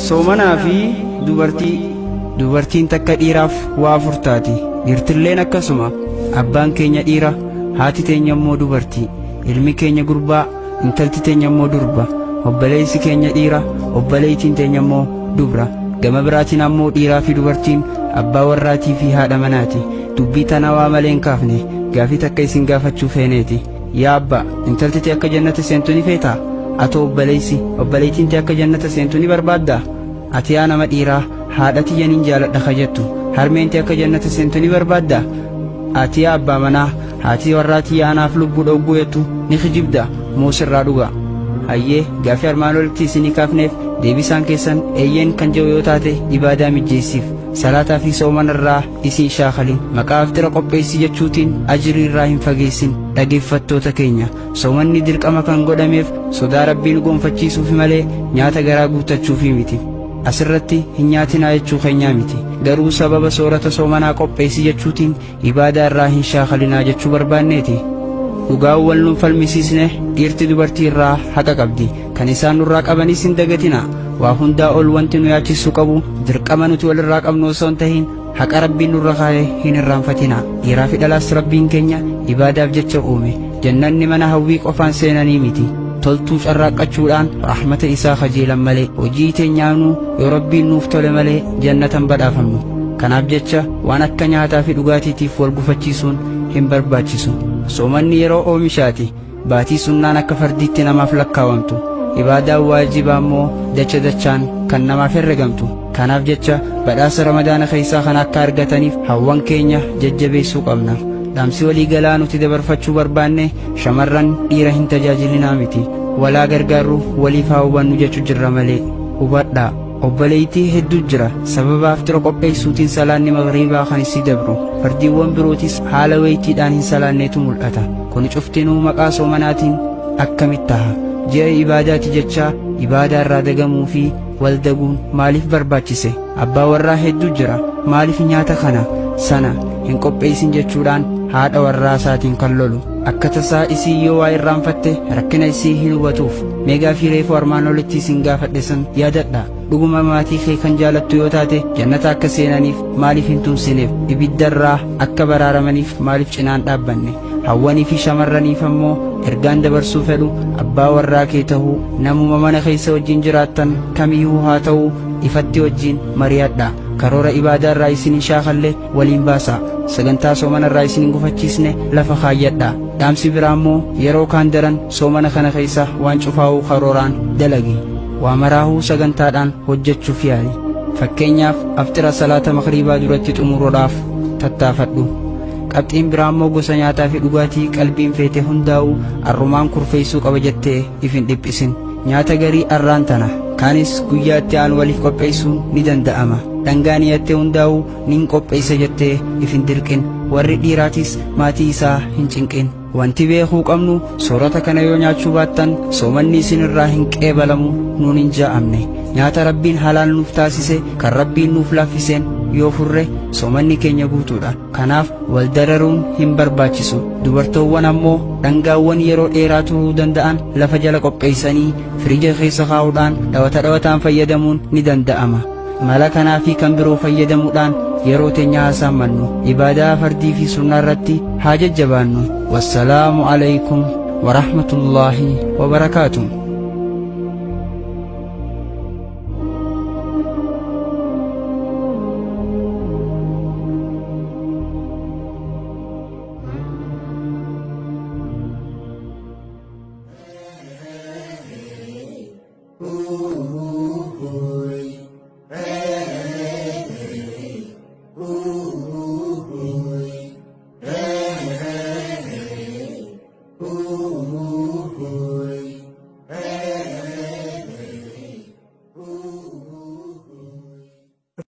Soomanaa fi dubartii. Dubartiin takka dhiiraaf waa afur taati. Dhiirtilleen akkasuma. Abbaan keenya dhiira, haati teenya immoo dubartii. Ilmi keenya gurbaa, intalti teenya immoo durba. Obboleessi keenya dhiira, obboleettiin teenya immoo dubra. Gama biraatiin ammoo dhiiraa fi dubartiin abbaa warraatii fi haadha manaati. Dubbii tana waa malee hin kaafne. Gaafii takka isin gaafachuu feeneeti. Yaa abbaa, intalti tee akka jannata seentu ni feetaa? Atoo obboleessi, obboleettiin tee akka jannata seentu ni barbaaddaa? Ati yaa nama dhiiraa, haadha tiyya nin jaaladha ka jettu, harmeen tee akka jannata seentu ni barbaaddaa? Ati yaa abbaa manaa, haati warraa tiyya anaaf lubbuudha hogguu jettu ni kijibda moo sirraa dhuga? Hayyee, gaafii armaan olitti isinii kaafneef deebisaan keessan eeyyeen kan jedhu yoo taate ibaadaa mijjeessiif. Salaataa fi soomana irraa isii hin shaakalin. Maqaa afxira qopheessi jechuutiin ajrii irraa hin fageessin. Dhageeffattoota keenya! Soomanni dirqama kan godhameef sodaa Rabbii nu gonfachiisuufi malee nyaata garaa guuttachuufii miti. Asirratti hin nyaatinaa jechuu keenyaa miti. Garuu sababa soorata soomanaa qopheessi jechuutiin ibaadaa irraa hin shaakalinaa jechuu barbaanneeti. Dhugaan wal nun falmisiisne dhiirti dubartii irraa haqa qabdi. Kan isaan nurraa qabanis hin dagatinaa. Waa hundaa ol wanti nu yaachisuu qabu dirqama nuti walirraa qabnu osoo hin tahin haqa Rabbiin nurra kaaye hin irraanfatinaa. Dhiiraa fi dhalaas Rabbiin keenya ibaadaaf jecha uume. Jannanni mana hawwii qofaan seenanii miti. Toltuu carraaqqachuudhaan rahmata isaa kajeelan malee. Hojii teenyaanuu yoo Rabbiin nuuf tole malee jannata hin badhaafamnu. Kanaaf jecha waan akka nyaataa fi dhugaatiitiif wal gufachiisuun hin barbaachisu. Soomanni yeroo oomishaati. Baatii sunnaan akka fardiitti namaaf lakkaawamtu. Ibaadaan waajibaa immoo dacha dachaan kan namaaf herregamtu. Kanaaf jecha badhaasa Ramadaana keessaa kana akka argataniif hawwan keenya jajjabeessuu qabna. Dhaamsi walii galaa nuti dabarfachuu barbaanne shamarran dhiira hin tajaajilinaa miti. Walaa gargaarru waliif haa hubannu jechu jirra malee. Hubadhaa! Obboleeytii hedduu jira sababa aftira qopheessuutiin salaanni maghriibaa kan isii dabru. Fardiiwwan birootis haala weytiidhaan hin salaanneetu mul'ata. Kuni cuftinuu maqaa soomanaatiin akkamitti taha? Ji'a ibaadaati jechaa ibaadaa irraa dagamuu fi wal daguun maaliif barbaachise? Abbaa warraa hedduu jira maaliif nyaata kana, sana hin qopheessin jechuudhaan haadha warraa isaatiin kan lolu. Akka tasaa isiin yoo waa irraanfatte rakkina isii hin hubatuuf. Mee gaafii reefu armaan olitti isin gaafadhe san yaadadhaa. Dhuguma maatii kee kan jaalattu yoo taate jannata akka seenaniif maaliif hin tumsineef? Ibiddarraa akka baraaramaniif maaliif cinaa hin dhaabbanne? Hawwanii fi shamarraniif ammoo ergaan dabarsuu fedhu abbaa warraa kee tahuu namuma mana keessa wajjin jiraattan kamiyyuu haa ta'uu ifatti wajjin mari'adhaa. Karoora ibaadaa irraa isin hin shaakalle waliin baasaa. Sagantaa soomana irraa isin hin gufachiisne lafa kaayyadhaa. Dhaamsi biraa immoo yeroo kaan daran soomana kana keessa waan cufaahuu karooraan dalagi. Waa maraahuu sagantaadhaan hojjachuuf yaali. Fakkeenyaaf afxira salaata maghriibaa duratti xumuruudhaaf tattaafadhu. Qabxiin biraa immoo gosa nyaataa fi dhugaatii qalbiin feete hundaa'uu arrumaan kurfeessuu qaba jettee if hin dhiphisin. Nyaata garii arraan tana, kaanis guyyaa itti aanu waliif qopheessuun ni danda'ama. Dhangaa niyatte hundaa'uu nin qopheessa jettee if hin dirqin. Warri dhiiraatis maatii isaa hin cinqin. Wanti beekuu qabnu soorata kana yoo nyaachuu baattan soomanni isin irraa hin qeebalamu nuun hin ja'amne. Nyaata Rabbiin halaal nuuf taasise kan Rabbiin nuuf laaffiseen yoo furre soomanni keenya guutuudha. Kanaaf wal dararuun hin barbaachisu. Dubartoowwan ammoo dhangaawwan yeroo dheeraa turuu danda'an lafa jala qopheessanii firija keessa kaa'uudhaan dhawata dhawataan fayyadamuun ni danda'ama. Mala kanaa fi kan biroo fayyadamuudhaan yeroo teenya haa saammannu. Ibaadaa fardii fi sunnaa irratti haa jajjabaannu. Wassalaamu alaykum wa rahmatullaahi wa barakaatuh.